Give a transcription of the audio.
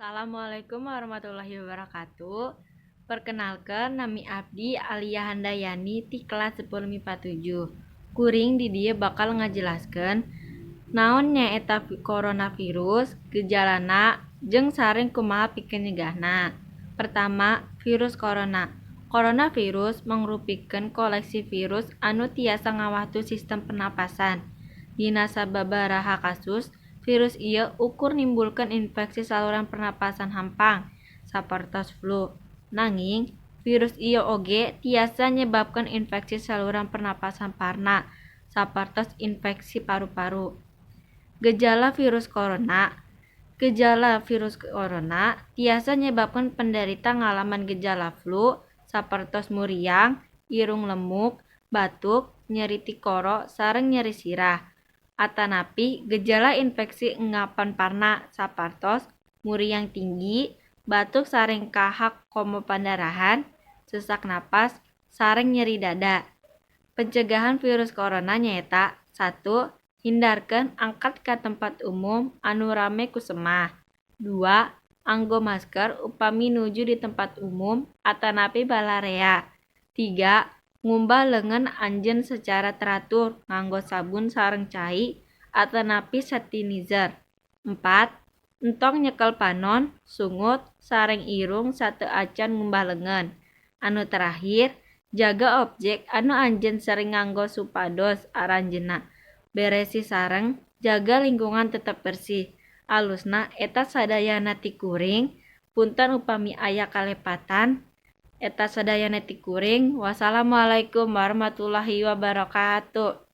Assalamualaikum warahmatullahi wabarakatuh. Perkenalkan, nami abdi Alia Handayani ti kelas 10 MIPA 7. Kuring di dieu bakal ngajelaskeun naon nyaeta coronavirus, gejalana, jeung sareng kumaha pikeun nyegahna. Pertama, virus corona. Coronavirus mangrupikeun koleksi virus anu tiasa ngawahtu sistem pernapasan. Dina sababaraha kasus, virus ieu ukur nimbulkeun infeksi saluran pernapasan hampang, sapertos flu. Nanging, virus ieu oge tiasa nyebabkeun infeksi saluran pernapasan parna, sapertos infeksi paru-paru. Gejala virus corona. Gejala virus corona tiasa nyebabkeun penderita ngalaman gejala flu, sapertos muriang, irung lemuk, batuk, nyeri tikoro, sareng nyeri sirah. Atanapi gejala infeksi engapan parna, sapertos muriang tinggi, batuk sareng kahak komo pandarahan, sesak napas, sareng nyeri dada. Pencegahan virus corona nyaeta: 1. Hindarkeun angkat ka tempat umum anu rame ku semah. 2. Anggo masker upami nuju di tempat umum atanapi balarea. 3. Ngumbah leungeun anjeun secara teratur nganggo sabun sareng cai atanapi sanitizer. 4. Entong nyekel panon, sungut, sareng irung sateuacan ngumbah leungeun. Anu terakhir, jaga objek anu anjeun sering nganggo supados aranjeunna beresi sareng jaga lingkungan tetep bersih. Alusna, eta sadayana ti kuring, punten upami aya kalepatan. Eta sadayana ti kuring. Wassalamualaikum warahmatullahi wabarakatuh.